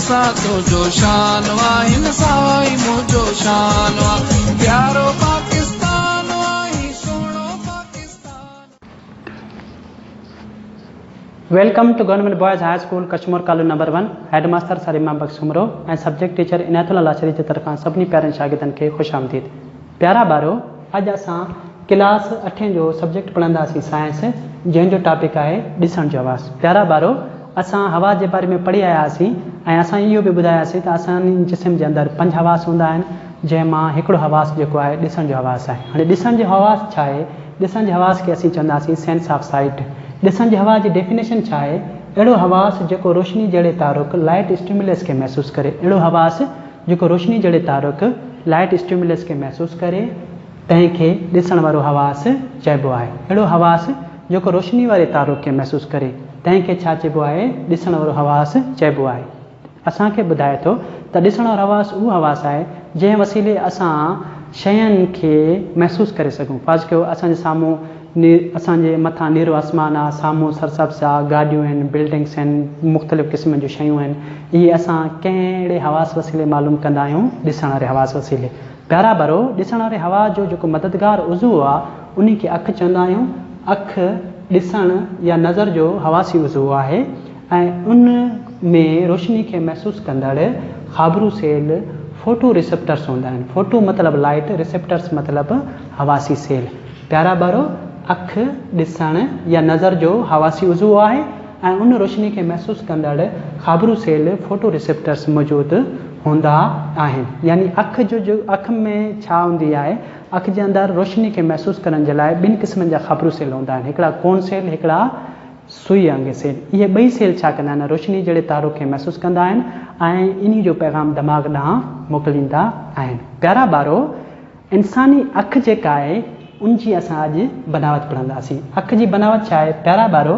سان تنهنجو شان آ، هن سان ئي منهنجو شان آ، پيارو پاڪستان آ، هي سهڻو Pakistan. Welcome to government boys high school Kashmore colony number one head master sir Imam Bakhsh Soomro ۽ subject teacher Inayat Ullah Lashari جي طرفان سڀني پيارن شاگردن کي خوش آمديد. پيارا ٻارو اڄ اسان ڪلاس اٺين جو سبجيڪٽ پڙهنداسين سائنس جنهن جو ٽاپڪ آهي ڏسڻ جو حواس. پيارا ٻارو اسان حواس جي باري ۾ پڙهي آيا هئاسين ۽ اسان اهو به ٻڌاياسين ته اسان جسم جي اندر پنج حواس هوندا آهن جنهن مان هڪڙو حواس جيڪو آهي ڏسڻ جو حواس آهي. هاڻي ڏسڻ جو حواس ڇا آهي؟ ڏسڻ جي حواس کي اسين چونداسين سينس آف سائيٽ. ڏسڻ جي حواس جي ڊيفينيشن ڇا آهي؟ اهڙو حواس جيڪو روشني جهڙي تحرڪ، Light Stimulus، کي محسوس ڪري. اهڙو حواس جيڪو روشني جهڙي تحرڪ، Light Stimulus، کي محسوس ڪري، تنهن کي ڏسڻ وارو حواس چئبو آهي. اهڙو حواس جيڪو روشني واري تحرڪ کي محسوس ڪري، تنهن کي ڇا چئبو آهي؟ ڏسڻ وارو حواس چئبو آهي. اسان کي ٻڌائي ٿو ته ڏسڻ وارو حواس اهو حواس آهي، جنهن وسيلي اسان شين کي محسوس ڪري سگهون. فرض ڪيو اسان جي سامهون اسان جي مٿان نيرو آسمان آ، سامهون سرسبز آ، گاڏيون آهن، بلڊنگس آهن، مختلف قسمن جون شيون آهن، اهي اسان ڪهڙي حواس وسيلي معلوم ڪندا آهيون؟ ڏسڻ واري حواس وسيلي. پيارا ٻارو، ڏسڻ واري حواس جو جيڪو مددگار عضوو آ، انهي کي اک چوندا آهيون. اک ڏسڻ يا نظر جو حواسي عضوو آهي ۽ ان ۾ روشني کي محسوس ڪندڙ خابرو سيل، فوٽو ريسيپٽرس، هوندا آهن. فوٽو مطلب لائيٽ، ريسيپٽرس مطلب حواسي سيل. پيارا ٻارو، اک ڏسڻ يا نظر جو حواسي عضوو آهي ۽ ان روشني کي محسوس ڪندڙ خابرو سيل، فوٽو ريسيپٽرس، موجود هوندا آهن. يعني اک جو جو اک ۾ ڇا هوندي آهي؟ اک جي اندر روشني کي محسوس ڪرڻ جي لاء ٻن قسمن جا خابرو سيل هوندا آهن، هڪڙا ڪون سيل، هڪڙا سوئي وانگي سيل. اهي ٻئي سيل ڇا ڪندا آهن؟ روشني جهڙي تحرڪ کي محسوس ڪندا آهن ۽ انهي جو پيغام دماغ ڏانهن موڪليندا آهن. پيارا ٻارو! انساني اک جيڪا آهي ان جي اسان اڄ بناوت پڙهنداسين. اک جي بناوت ڇا آهي؟ پيارا ٻارو!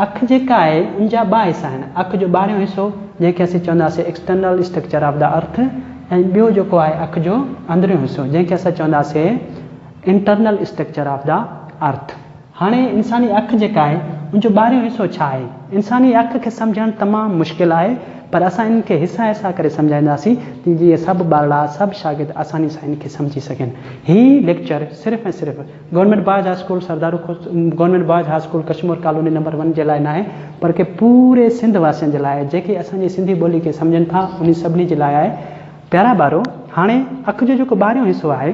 اک جيڪا آهي ان جا ٻه حصا آهن. اک جو ٻاهريون حصو جنهن کي اسين چونداسين External Structure of the Earth ۽ ٻيو جيڪو آهي اک جو اندريون حصو جنهن کي اسان چونداسين Internal Structure of the Earth. هاڻي انساني اک جيڪا آهي ان جو ٻاهريون حصو ڇا آهي؟ انساني اک کي سمجهڻ تمام مشڪل آهي پر اسان ان کي حصا حصا ڪري سمجهائينداسين ته جيئن سڀ ٻارڙا سڀ شاگرد آساني سان ان کي سمجهي سگهن. هي ليڪچر صرف ۽ صرف government boys high school Sardaro government boys high school Kashmore colony number one جي لاء ناهي بلڪه پوري سنڌ واسين جي لاء آهي جيڪي اسان جي سنڌي ٻولي کي سمجهن ٿا انهي سڀني جي لاء آهي. پيارا ٻارو هاڻي اک جو جيڪو ٻاهريون حصو آهي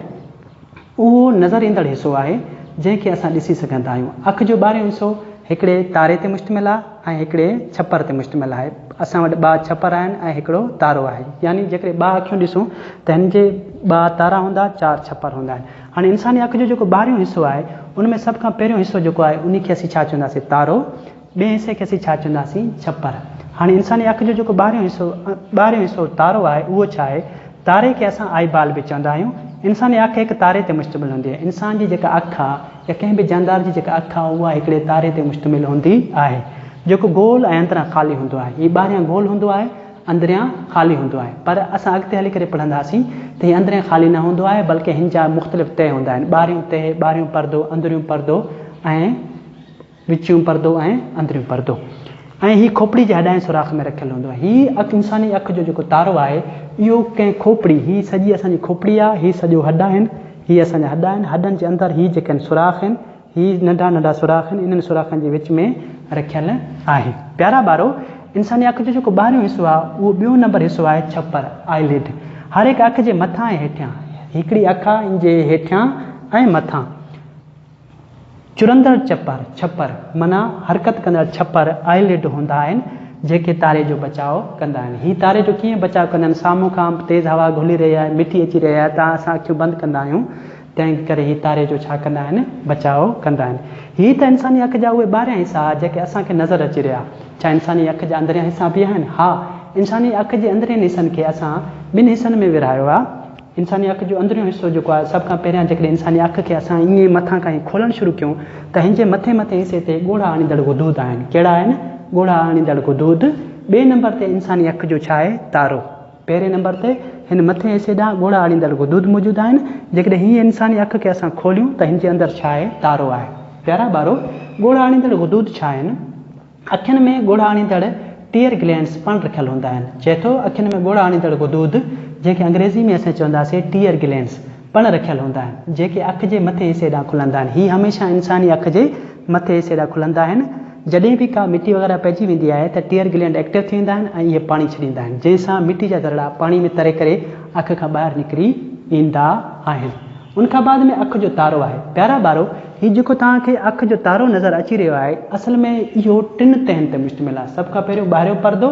اهو نظر ايندڙ حصو آهي، جنهن کي اسان ڏسي سگهندا آهيون. اک جو ٻاهريون حصو هڪڙي تاري تي مشتمل آهي ۽ هڪڙي ڇپر تي مشتمل آهي. اسان وٽ ٻه ڇپر آهن ۽ هڪڙو تارو آهي. يعني جيڪڏهن ٻه اکيون ڏسون ته هن جي ٻه تارا هوندا، چار ڇپر هوندا آهن. هاڻي انساني اک جو جيڪو ٻاهريون حصو آهي، ان ۾ سڀ کان پهريون حصو جيڪو آهي، انهي کي اسين ڇا چونداسين؟ تارو. ٻئي حصي کي اسين ڇا چونداسين؟ ڇپر. هاڻي انساني اک جو جيڪو ٻاهريون حصو ٻاهريون حصو تارو آهي اهو ڇا آهي؟ تاري کي اسان آئي بال به چوندا آهيون. انساني اک هڪ تاري تي مشتمل هوندي آهي. انسان جي جيڪا اک آهي يا ڪنهن به جاندار جي جيڪا اک آهي اها هڪڙي تاري تي مشتمل هوندي آهي جيڪو گول ۽ اندران خالي هوندو آهي. هي ٻاهريان گول هوندو آهي اندريان خالي هوندو آهي پر اسان اڳتي هلي ڪري پڙهنداسين ته هي اندريان خالي نه هوندو آهي بلڪه هن جا مختلف تهه هوندا آهن. ٻاهريون تهه، ٻاهريون پردو، اندريون پردو ۽. وچيون پردو ۽ اندريون پردو ۽ هي کوپڙي جي هڏائين سوراخ ۾ رکيل هوندو آهي. هي اک انساني اک جو جيڪو تارو آهي اهو ڪنهن کوپڙي هي سڄي اسان جي کوپڙي آهي هي سڄو هڏ آهن هي اسان جا هڏ آهن هڏن جي اندر هي جيڪي آهن سوراخ آهن هي ننڍا ننڍا سوراخ آهن انهن سوراخن جي وچ ۾ رکيل آهي. پيارا ٻارو انساني اک جو جيڪو ٻاهريون حصو آهي اهو ٻيو نمبر حصو آهي ڇپر، Eyelid، هر هڪ اک جي مٿان ۽ هيٺيان هڪڙي اک آهي ان جي هيٺيان ۽ مٿان. چرندڙ چپر، ڇپر، معنيٰ حرڪت ڪندڙ ڇپر، Eyelid، هوندا آهن، جيڪي تاري جو بچاء ڪندا آهن. هي تاري جو ڪيئن بچاء ڪندا آهن؟ سامهون کان تيز هوا گهلي رهي آهي، مٽي اچي رهي آهي ته اسان اکيون بند ڪندا آهيون، تنهن ڪري هي تاري جو ڇا ڪندا آهن؟ بچاء ڪندا آهن. هي ته انساني اک جا اهي ٻاهريان حصا ها، جيڪي اسان کي نظر اچي رهيا. ڇا انساني اک جا اندريان حصا به آهن؟ ها، انساني اک جي اندرين حصن کي اسان ٻن حصن ۾ ورهايو آهي. انساني اک جو اندريون حصو جيڪو آهي سڀ کان پهريان جيڪڏهن انساني اک کي اسان ائين مٿان کان ائين کولڻ شروع ڪيون ته هن جي مٿين مٿين حصي تي ڳوڙها آڻيندڙ غدود آهن. ڪهڙا آهن؟ ڳوڙها آڻيندڙ غدود. ٻئي نمبر تي انساني اک جو ڇا آهي؟ تارو. پهرين نمبر تي هن مٿين حصي ڏانهن ڳوڙها آڻيندڙ غدود موجود آهن. جيڪڏهن هيء انساني اک کي اسان کوليون ته هن جي اندر ڇا آهي؟ تارو آهي. پيارا ٻارو! ڳوڙها آڻيندڙ غدود ڇا آهن؟ اکين ۾ ڳوڙها آڻيندڙ Tear Glands پڻ رکيل هوندا آهن. چئي ٿو، اکين ۾ ڳوڙها آڻيندڙ غدود، جنهن کي انگريزي ۾ اسين چونداسين Tear Glands، پڻ رکيل هوندا آهن، جيڪي اک جي مٿين حصي ڏانهن کلندا آهن. هي هميشه انساني اک جي مٿين حصي ڏانهن کلندا آهن. جڏهن به ڪا مٽي وغيره پئجي ويندي آهي ته ٽيئر گلينڊ ايڪٽو ٿي ويندا آهن ۽ اهي پاڻي ڇڏيندا آهن، جنهن سان مٽي جا ذرڙا پاڻي ۾ تري ڪري اک کان ٻاهر نڪري ايندا آهن. ان کان بعد ۾ اک جو تارو آهي. پيارا ٻارو! هي جيڪو توهان کي اک جو تارو نظر اچي رهيو آهي، اصل ۾ اهو ٽن تهن تي مشتمل آهي. سڀ کان پهريون ٻاهريون پردو،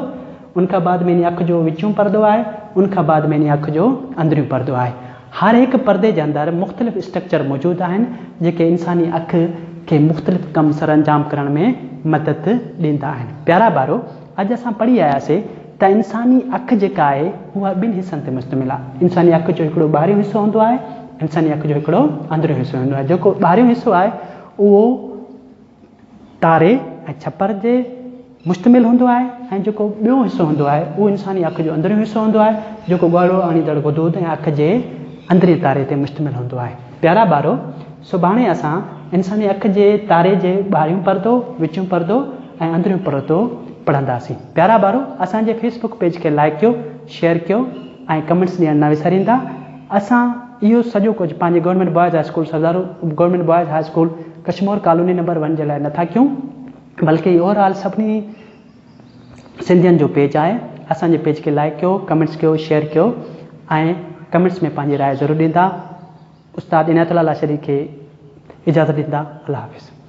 ان کان بعد ۾ انهي اک جو وچيون پردو آهي، ان کان بعد ۾ انهي اک جو اندريون پردو آهي. هر هڪ پردي جي اندر مختلف اسٽرڪچر موجود آهن، جيڪي انساني اک کي مختلف ڪم سرانجام ڪرڻ ۾ مدد ڏيندا آهن. پيارا ٻارو! اڄ اسان پڙهي آياسي ته انساني اک جيڪا آهي اها ٻن حصن تي مشتمل آهي. انساني اک جو هڪڙو ٻاهريون حصو هوندو آهي، انساني اک جو هڪڙو اندريون حصو هوندو آهي. جيڪو ٻاهريون حصو آهي اهو تاري ۽ ڇپر تي مشتمل هوندو آهي ۽ جيڪو ٻيو حصو هوندو آهي اهو انساني اک جو اندريون حصو هوندو آهي جيڪو ڳاڙهو آڻيندڙ غدود ۽ اک جي اندرين تاري تي مشتمل هوندو آهي. پيارا ٻارو! سڀاڻي اسان انساني اک جي تاري جي ٻاهريون پردو، وچيون پردو ۽ اندريون پردو پڙهنداسين. پيارا ٻارو! اسان جي فيس بڪ پيج کي لائيڪ ڪيو، شيئر ڪيو ۽ ڪمينٽس ڏيڻ نه وساريندا. اسان اهو سڄو ڪجهه پنهنجي government boys high school Sardaro government boys high school Kashmore colony number one جي لاء نٿا ڪيون بلڪه هي اوور آل سڀني سنڌين جو پيج آهي. اسان جي پيج کي لائيڪ ڪيو، ڪمينٽس ڪيو، شيئر ڪيو ۽ ڪمينٽس ۾ پنهنجي راء ضرور ڏيندا. استاد عنايت الله لاشاري کي اجازت ڏيندا. الله حافظ.